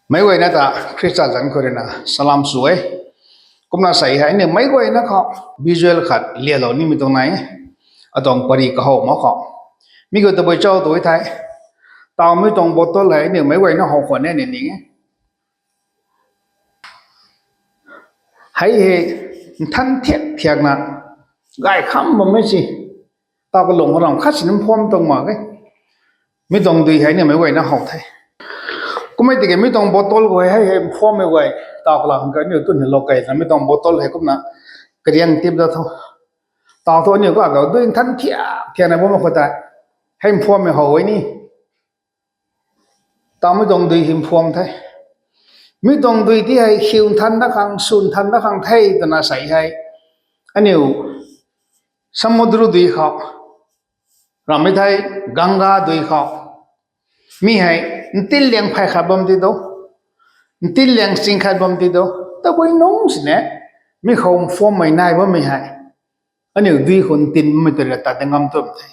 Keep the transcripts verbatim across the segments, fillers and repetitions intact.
Meic guayna ta Khrista zanc khou ruina salam sw e. Kumna sei hei aniu meic guayna khou visual khat lialou nimei tuang nai e. Atuang pary kahow mak khou mi khou tabui cho tu thei, tawmei tuang bottle hei aniu meic guayna how khwan e ni ning e. Hei hei nthan thiak thiakna gay kham bammei si, taw kalung khou ram khat sini mphuam tuang mak e. Mi tuang dui hei ni meic guayna how the. Kummei tiki mi tuang bottle khou hei hei mphuammei guay, taw kalam khang aniu tun hei lou kei na mi tuang bottle hei kumna kariang tip da tho. Taw thu aniu ka dui nthan thiak thiakna bam khou tei hei mphuammei how e ni. Taw mi tuang dui hei mphuam the. Mi tuang dui ti hei khiu nthan dat khang, sw nthan dat khang the twna sei hei, aniu samudra dui khou, rammei thei Ganga dui khou, mi hei ntinliang phey khat bam ti do, ntinliang ching khat bam ti do, tabui nungc sini mi khou mphuammei nai bammei hei aniu dui khou ntin bammei tei ra tat da ngam tuam the.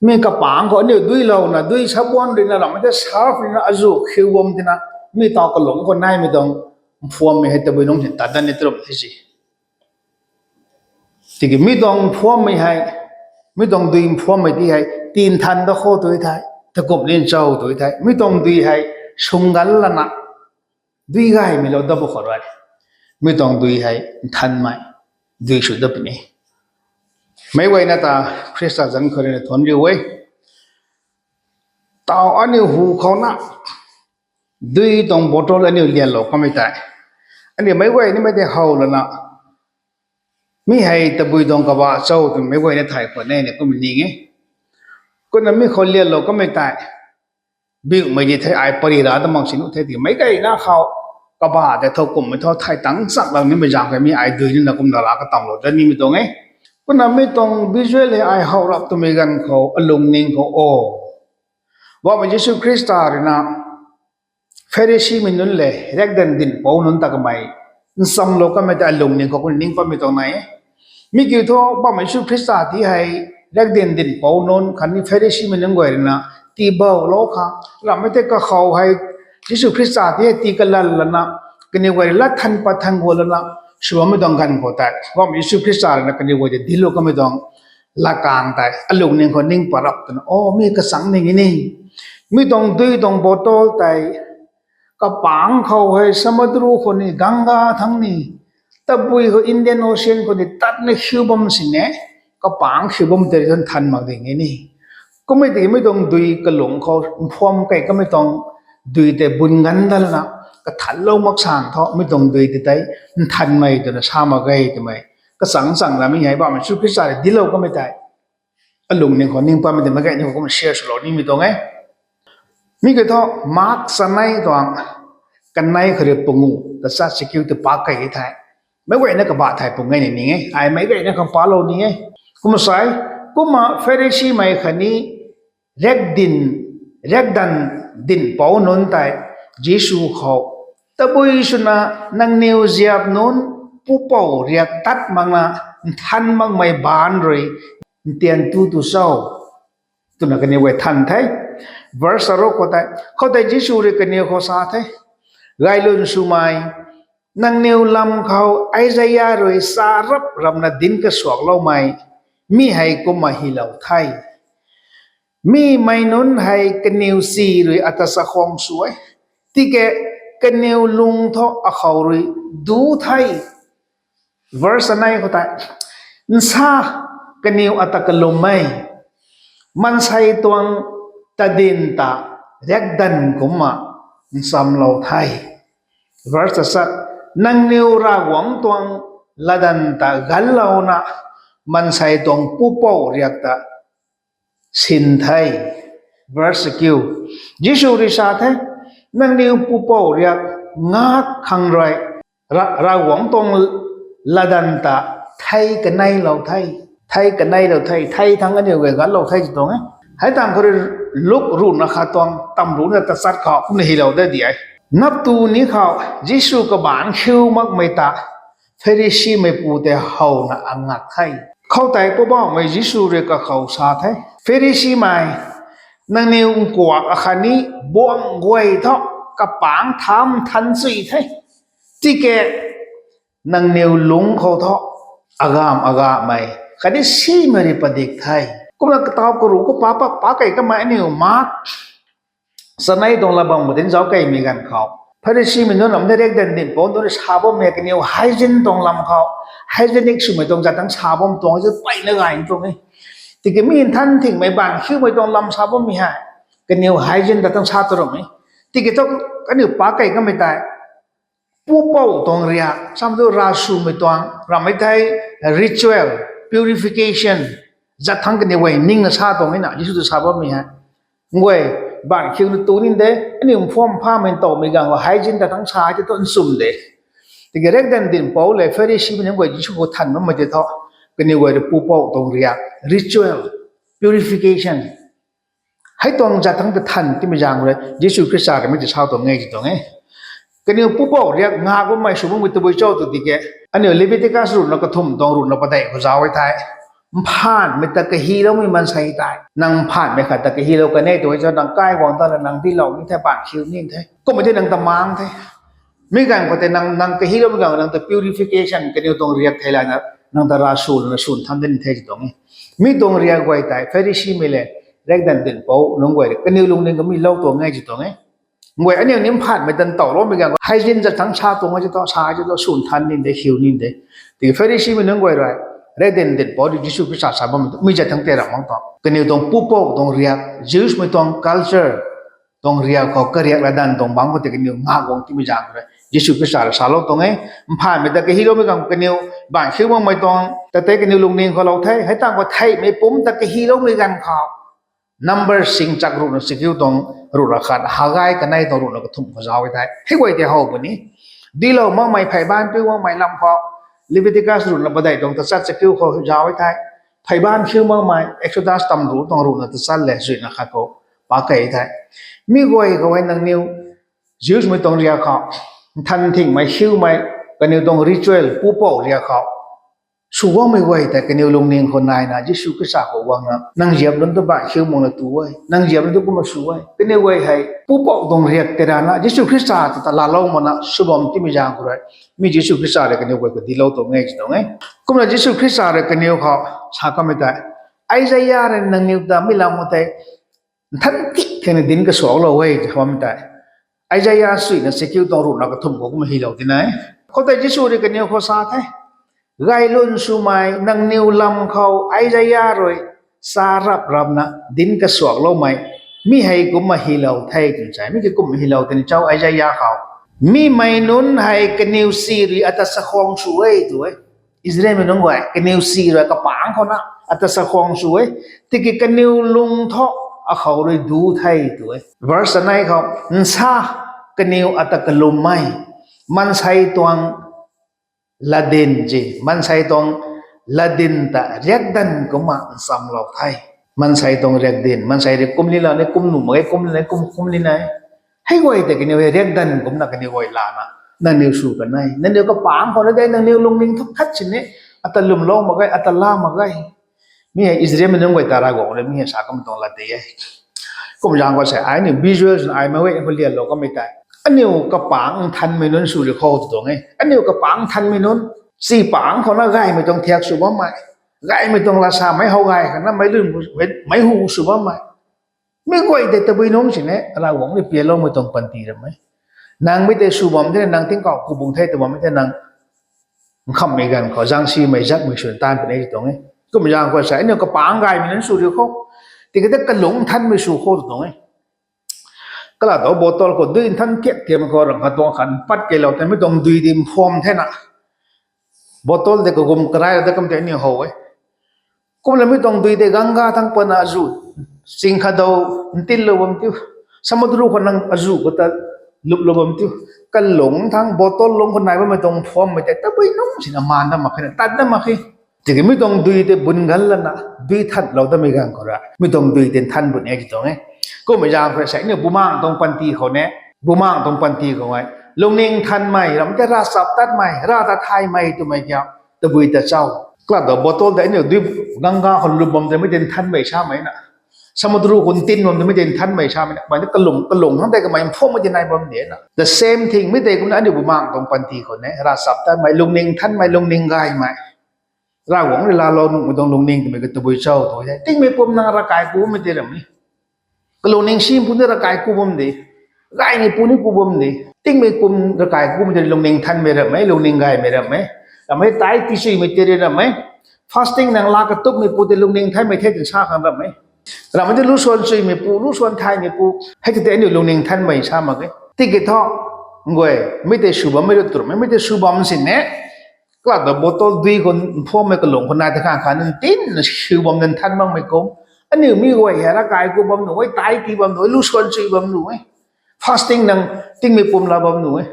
Mi kapangc khou aniu duilouna, dui sabuan ruina, rammei tei surf ruina, azu khiu bam tina, mi taw kalung khou naimei tuang mphuammei hei tabui nungc sini tat dat ni tuam the si. Tiki mi tuang mphuammei hei, mi tuang dui mphuammei ti hei tii nthan dat khou tu thei, takum ni cho tu thei, mi tuang dui hei sunggal lana dui gaymei lou dat bu khou rui, mi tuang dui hei nthanmei dui sw dat puni. Meic guayna ta Khrista zanc khou ruina thuanc riu e. Taw aniu hu khou na dui tuang bottle aniu lianlou kamei tei, aniu meic guay nimei tei how lana, mi hei tabui tuang kabah cho twmei meic guayna thay khwan e ni kum ning e. Kumna mi khou lianlou kamei tei, biumei di the, ai pary ra ta mak sini the ti meic guayna khou kabah tei thow kumhmei thu thay tangc chak lang nimei zaeng khe mi ai dui nina kumna ra katamlou dat nimei tuang e. Kumna mi tuang visual hei ai how rap twmei ganv khou alungning khou o, Poubauhmei Jisu Khrista ruina Pharisimei nunc le riakdanv dinhpouc nunc ta kamei nchamlou kamei tei alungning khou kumna ning patmei tuang nai e. Mi kiu thu Poubauhmei Jisu Khrista ti hei riakdanv dinhpouc nunc khatni Pharisimei nunc guay ruina tiiboulou khang, rammei tei kakhou hei Jisu Khrista ti hei tii kalan lana, kaniw guay lat than pat than guan lana sw bammei tuang ganv khou tei Poubauhmei Jisu Khrista ruina kaniw guay tei dinclou kamei tuang latkaeng tei alungning khou ning pat rap twna, o, mi kachangc ning e ni. Mi tuang dui tuang bottle tei kapangc khou hei samudra khou ni, Ganga thangc ni, tabui khou Indian Ocean khou ni tatna khiu bam sini, kapangc khiu bam tei thu nthan mak ding e ni. Kummei tiki mi tuang dui kalung khou mphuam key kamei tuang dui tei bun ganv dat lana, kathanlou mak san thu mi tuang dui tei tei nthanmei twna sa mak ge twmei kachangc changna mi hei Poubauhmei Jisu Khrista rui dinclou kamei tei alungning khou ning patmei tei meic guayna khou kumna share swlou nimei tuang e. Mi kiu thu Mark chanei tuang kanei khou rui pangu ta chat si kiu tei pak key the. Meic guayna kabah thei pung e ni ning e, ai meic guayna khang palou ni e. Kumna sa e, kumna Pharisimei khatni riakdanv, riakdanv dinhpouc nunc tei Jisu khou, tabui swna nangniw ziap nunc pupouc riak tat makna nthan makmei baanc rui ntian tu tu cho? Twna kaniw guay than the. Verse aruk khou tei, khoutei Jisu rui kaniw khou sa the, Gaylwn swmei, nangniw lam khou Isaia rui sa rap rapna dinc kasuakloumei mi hei kumna hylou the: Mi mei nunc hei kaniw si rui ata chakhwang sw e, tiki kaniw lung thu akhou rui duc the. Verse anei khou tei, nsa kaniw ata kalum e, maansei tuang tadin ta riakdanv kumcna nchamlou the. Verse tachat, nangniw Ravguangc tuang latdanv ta ganlouna maansei tuang pupouc riak ta sin the. Verse kiu, Jisu rui sa the, nangniw pupouc riak ngak khang rui Ra- Ravguangc tuang latdanv ta thei kaneilou the, thei kaneilou the, thei thangc aniu guay ganlou the ti tuang e. Hei tangv khou rui Luk ruhna khat tuang tamrucna tachat khou kumna hylou de di e. Nap tu ni khou Jisu kabaanc khiu makmei ta Pharisimei pu tei howna angak the. Khoutei Poubauhmei Jisu rui kakhou sa the, Pharisimei, nangniw nkuak akhatni buang guay thu kapangc tham than chui the. Tiki nangniw lungc khou thu agamv agamei khatni simei rui padik the. Kumna kataw karuh khou pa pa pa kei kamei aniu Mark chanei tuang lat bam khou dinc zauc keymei ganv khou, Pharisimei nunc ram the, riakdanv dinhpouc nunc rui sa bammei kaniw hygiene tuang lam khou, hygienic swmei tuang zat thangc sa bam tuang e, mpeyna gay tuang e. Tiki mi nthan thingmei baanv khiumei tuang lam sa bammei hei kaniw hygiene ta thangc sa tu ram e. Tiki thu kaniw pa kei kamei tei pupouc tuang riak sam tu ravswmei tuang ramei thei ritual, purification zat thangc kaniw guay ningna sa tuang e na, Jisu ta sa bammei hei. Nguay, baanv khiuna tu nin de, aniu mphuam phamei ntawmei ganv khou hygiene ta thangc sa tei tu nchum de. Tiki riakdanv dinhpouc le Pharisimei nunc guay Jisu khou than bammei tei thu kaniw guay rui pupouc tuang riak, ritual, purification hei tuang zat thangc ta than timei zaeng rui Jisu Khrista rui mi tei sa tuang e ti tuang e. Kaniw pupouc riak ngak bammei sw bammei tabui cho tw tiki, aniu Leviticus ruhna kathumh tuang ruhna padeih khou zauc e thei, mphaanmei ta kahyloumei maansei tei, nang mphaanmei khat ta kahylou kan e tw e cho, nang kai guang ta la nang dilou ni the, baanv khiu ni the, kummei tei nang ta maeng the. Mi ganv khou tei nang, nang kahyloumei ganv nang ta purification kaniw tuang riak thei lana nang ta ravsw lana swn than di ni the ti tuang e. Mi tuang riak guay tei Pharisimei le riakdanv dinhpouc nunc guay rui kaniw lungning khou mi lou tuang e ti tuang e. Nguay, aniu ni mphaanmei tan tawloumei ganv khou hygiene zat thangc sa tuang e ti tu, sa e ti tu, swn than ni de, khiu ni de. Tiki Pharisimei nunc guay rui riakdanv dinhpouc rui Jisu Khrista sa bammei mi zat thangc tei ram mak tu, kaniw tuang pupouc tuang riak, Jewsmei tuang culture tuang riak khou, kariak latdanv tuang bangc khou tei kaniw ngak guang timei zaeng rui Jisu Khrista rui salou tuang e. Mphaanmei ta kahyloumei ganv khou kaniw baanv khiu makmei tuang ta tei kaniw lungning khou lou the. Hei tangv khou theihmei pumc ta kahyloumei ganv khou Number singchak ruhna chakiu tuang ruhna khat, Hagai kanei tuang ruhna kathumh khou zauc e thei, hei guay tei how puni. Dilou makmei, pheybaanv piu makmei lam khou, Leviticus ruhna padeih tuang tachat chakiu khou zauc e thei, pheybaanv khiu makmei, Exodus tamruc tuang ruhna tachat le zuina khat khou pa kei the. Mi guay khou hei nangniw Jewsmei tuang riak khou, nthan thingmei khiumei, kaniw tuang ritual pupouc riak khou sw guangmei guay tei kaniw lungning khou naina Jisu Khrista khou guangna, nang ziap nunc tu baanv khiu makna tu e, nang ziap nunc tu kumna sw e. Kaniw guay hei pupouc tuang riak tei rana Jisu Khrista ta ta laalou makna sw bam timei zaeng khou rui, mi Jisu Khrista rui kaniw guay khou dilou tuang e ti tuang e. Kumna Jisu Khrista rui kaniw khou sa kamei tei, Isaia rui nangniw ta mi lam khou tei nthan thik thena dinc kasuaklou e ti bammei tei, Isaia suina chakiu tuang ruhna kathumh khou kumna hylou tina e. Khoutei Jisu rui kaniw khou sa the, Gaylwn swmei nangniw lam khou Isaia rui sa rap rapna dinc kasuakloumei mi hei kumna hylou the twna sa e. Mi ki kumna hylou tini cho Isaia khou, mi mei nunc hei kaniw si rui ata chakhwang sw e tw e. Israelmei nunc guay kaniw si rui kapangc khou na ata chakhwang sw e. Tiki kaniw lung thu akhou rui du the tw e. Verse anei khou, nsa kaniw ata kalummei, maansei tuang latdyn zi, maansei tuang latdyn ta riakdanv kumna nchamlou the. Maansei tuang riakdanv, maansei rui kum lilou ni, kum nuh mak ge, kum lilou ni, kum, kum lilou ni. Hei guay tei kaniw hei riakdanv kumna kaniw guay lana, nangniw sw kan e. Nangniw kapangc khou na de, nangniw lungning thu khat sini, ata lwmlou mak ge, ata la mak ge. Mi hei Israelmei nunc guay ta Ravguangc rui mi hei sa kamei tuang lat tei e. Kum zaeng khou sei, ai niw visual swna ai mei e khou lianlou kamei tei, aniu kapangc nthanmei nunc sw ri khou tw tuang e. Aniu kapangc nthanmei nunc, chipangc khou na gaymei tuang thiak sw bammei, gaymei tuang lat samei how gay khang na meic lwn, meic hu sw bammei, mi guay tei tabui nungc sini Ravguangc rui pianloumei tuang panty ram e. Nang mi tei sw bam the, nang tingkauh ku bung the tw bammei tei nang nkhamhmei ganv khou zangsimei zakmei swna taanv puni ti tuang e. Kum zaeng khou sei aniu kapangc gaymei nunc sw ri khou, tiki ta kalung nthanmei sw khou tw tuang e. Kalat tu bottle khou dui nthan thiak thiam khou rang khat tuang khat pat keylou the, mi tuang dui di mphuam thena, bottle tei kagum karai la ta kam tei aniu how e. Kumna mi tuang dui tei Ganga thangc pana azuh, ching khat dou ntinlou bam tiu, samudra khou nang azuh khou ta luplou bam tiu, kalung thangc bottle lung khou nai bammei tuang mphuammei tei tabui nungc sina maan dat mak khe, tat dat mak khe. Tiki mi tuang dui tei bun gan lana, dui thatlou datmei ganv khou rui mi tuang dui tei nthan bun e ti tuang e. Kummei zaeng khou sei aniu bumaeng tuang panty khou ne, bumaeng tuang panty khou e, lungning nthanmei ram tei ravchaptatmei, rav ta thaymei twmei kiu tabui ta cho? Kalat tu bottle tei aniu dui Ganga khou lup bam tei mi tei nthanmei samei na, Samudru khou ntin bam twmei tei nthanmei samei na, mei na kalung, kalung hang tei kamei mphuammei ti nai bam de na. The same thing, mi tei kumna aniu bumaeng tuang panty khou ne, ravchaptatmei, lungning nthanmei, lungning gaymei. Ravguangc rui laalou nuhmei tuang lungning twmei ka tabui cho tu e. Tingmei pum nang ravkai ku bammei tei ram e. Kalungning simpu ni ravkai ku bam de. Gaymei pu ni ku bam de. Tingmei pum ravkai ku bammei tei lungning nthanmei ram e, lungning gaymei ram e. Ram e, tai tichuimei tei ram e. Fasting nang laa katupmei pu tei lungning nthanmei the twna sa khang ram e. Ram e tei lusuan chuimei pu, lusuan thaymei pu. Hei tei tei aniu lungning nthanmei sa mak e. Tiki thu, nguay, mi tei sw bammei rui twmei, mi tei sw bam sini. Kalat ta bottle dui khou mphuammei kalung khou nai ta khang khat ntin sw bam nang nthan makmei kum. Aniu mi guay hei ravkai ku bam nuh e, tai tii bam nuh e, lusuan chui bam nuh e. Fasting nang tingmei pum laa bam nuh e.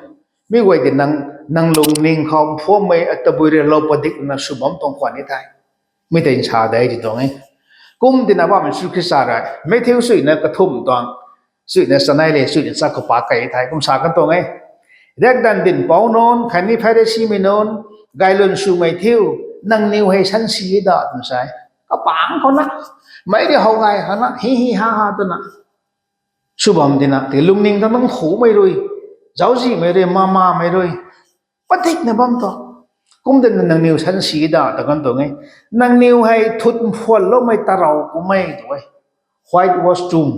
Mi guay tei nang, nang lungning khou mphuammei atabui rui lou padik na sw bam tuang khwan ni the. Mi tei nsa de ti tuang e. Kum tina bammei Jisu Khrista rui Matthew suina kathumh tuang, suina chanei le suina chakhou pa kei the, kum sa kan tuang e. Riakdanv dinhpouc nunc khatni Pharisimei nunc, gaylwn swmei thiu, nangniw hei sansi da twna sa e. Kapangc khou na, meic rui how gay khou na hi hi ha ha twna sw bam tina, tiki lungning ta nang khumei rui, zauczihmei rui, mamamei rui padikna bam tu. Kum tina nangniw sansi da ta kan tuang e. Nangniw hei thut mphuanloumei tarou kummei tu e. Whitewash tomb.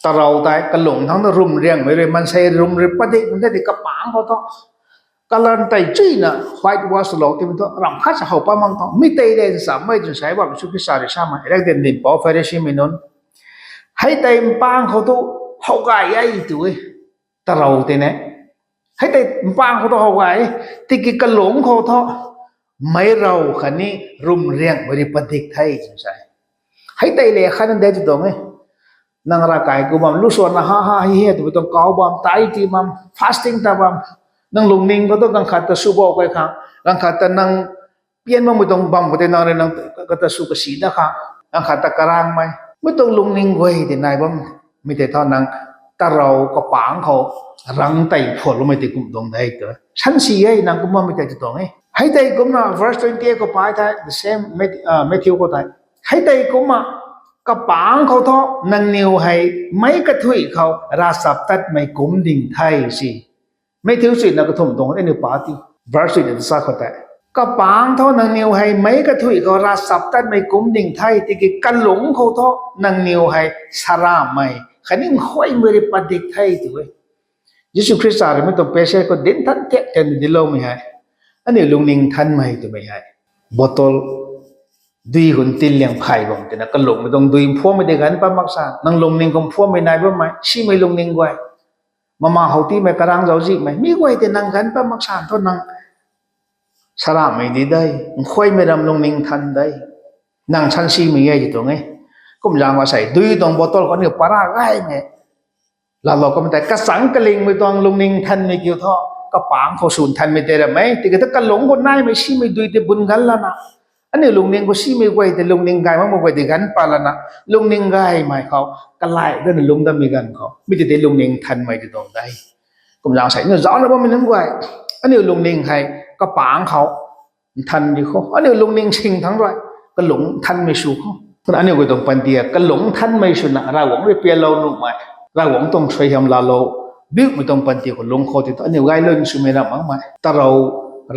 Tarou tei kalung thangc na rumriangmei rui, maansei rum rui padik nunc tei kapangc khou thu, colour tei chuina whitewash lou timei thu ram khat sa how pat mak thu. Mi tei le nchamhmei twna sa e bammei Jisu Khrista rui samei. Riakdanv dinhpouc, Pharisimei nunc, hei tei mpang khou thu how gay e tu e. Tarou tei ne, hei tei mpang khou thu how gay e, tiki kalung khou thu meic rou khatni rumriangmei rui padik the twna sa e. Hei tei le khatna de ti tuang e. Nang ravkai ku bam, lusuanna ha ha hi hi twmei tuang kau bam, tai tii bam, fasting ta bam, nang lungning khou thu ganv khat ta sw bou kai khang, ganv khat ta nang pian makmei tuang bam khou tei nang rui nang kata sw kasi da khang, ganv khat ta karangmei, mi tuang lungning guay tei nai bam, mi tei thu nang tarou kapangc khou rang tei phuanloumei tei kum tuang de tu. Sansi e nang kum bammei tei ti tuang e. Hei tei kumna verse twenty-eight khou pai the, the same Matthew, uh, Matthew khou tei. Hei tei kumna kapangc khou thu nangniw hei meic kathuic khou ravchaptatmei kum ding the si. Matthew suina kathumh tuang aniu pa ti, verse suina ta sa khou tei. Kapangc thu nangniw hei meic kathuic khou ravchaptatmei kum ding the, tiki kalung khou thu nangniw hei saramei khatni nkhuaimei rui padik the tu e. Jisu Khrista rui mi tuang passage khou dinc than thiak tei dincloumei hei, aniu lungning nthanmei twmei hei, bottle dui khou ntin liang phay bam tina kalungmei tuang dui mphuammei tei ganv pat mak sa, nang lungning khou mphuammei nai bammei, simei lungning guay, mama how tiimei, karang zauczihmei, mi guay tei nang ganv pat mak sa thu nang saramei di de, nkhuaimei ram lungning nthan de, nang sansimei e ti tuang e. Kum zaeng asei dui tuang bottle khou aniu para gaymei laalou kamei tei kachangc kalingmei tuang lungning nthanmei kiu thu, kapangc khou sw nthanmei tei ram e, tiki thu kalung khou naimei simei dui tei bun gan lana, aniu lungning khou simei guay tei lungning gay makmei guay tei ganv pat lana, lungning gaymei khou, kalai dana lungc dammei ganv khou mi tei tei lungning nthanmei ti tuang de. Kum zaeng asei aniu zaucna bammei nunc guay, aniu lungning hei kapangc khou nthan di khou, aniu lungning sing thangc rui kalung nthanmei sw khou, aniu guay tuang panty kalung nthanmei swna Ravguangc rui pianlou nuhmei, Ravguangc tuang suaihiam laalou biumei tuang panty khou lungc khou ti thu aniu gaylwn swmei ramh makmei, tarou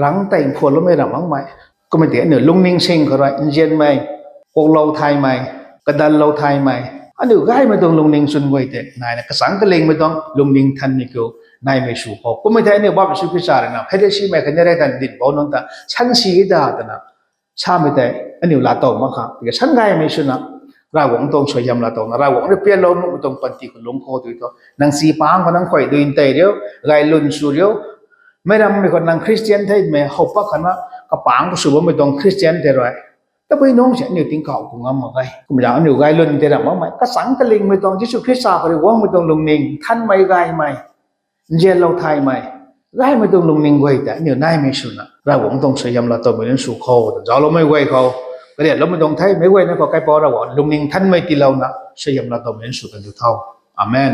rang tei mphuanloumei ramh makmei, kummei tei aniu lungning sing khou rui nzianmei, kuaklou thaymei, kadallou thaymei, aniu gaymei tuang lungning chwn guay tei naina kachangc kalingmei tuang lungning nthanmei kiu naimei sw khou, kummei tei aniu bammei Jisu Khrista rui na Pharisimei khatni riakdanv dinhpouc nunc ta sansi da twna samei tei aniu laatow mak khang, tiki san gaymei swna Ravguangc tuang suaihiam laatowna Ravguangc rui pianlou nuhmei tuang panty khou lungc khou tu thu, nang chi pangc khou nang khuay dui ntei riu, gaylwn sw riu, meic rammei khou nang Christian themei how pat khana kapangc khou sw bammei tuang Christian tei rui tabui nungc si aniu tingkauh khou ngam mak ge. Kum zaeng aniu gaylwn tei ramh makmei, kachangc kalingmei tuang Jisu Khrista khou rui guangmei tuang lungning nthanmei, gaymei, nzianlou thaymei, gaymei tuang lungning guay tei aniu naimei swna Ravguangc tuang suaihiam laatowmei nunc sw khou ta zaucloumei guay khou, kariatloumei tuang theimei guay na khou Kaipouc Ravguangc lungning nthanmei tiilouna suaihiam laatowmei nunc sw kan tu tho. Amen.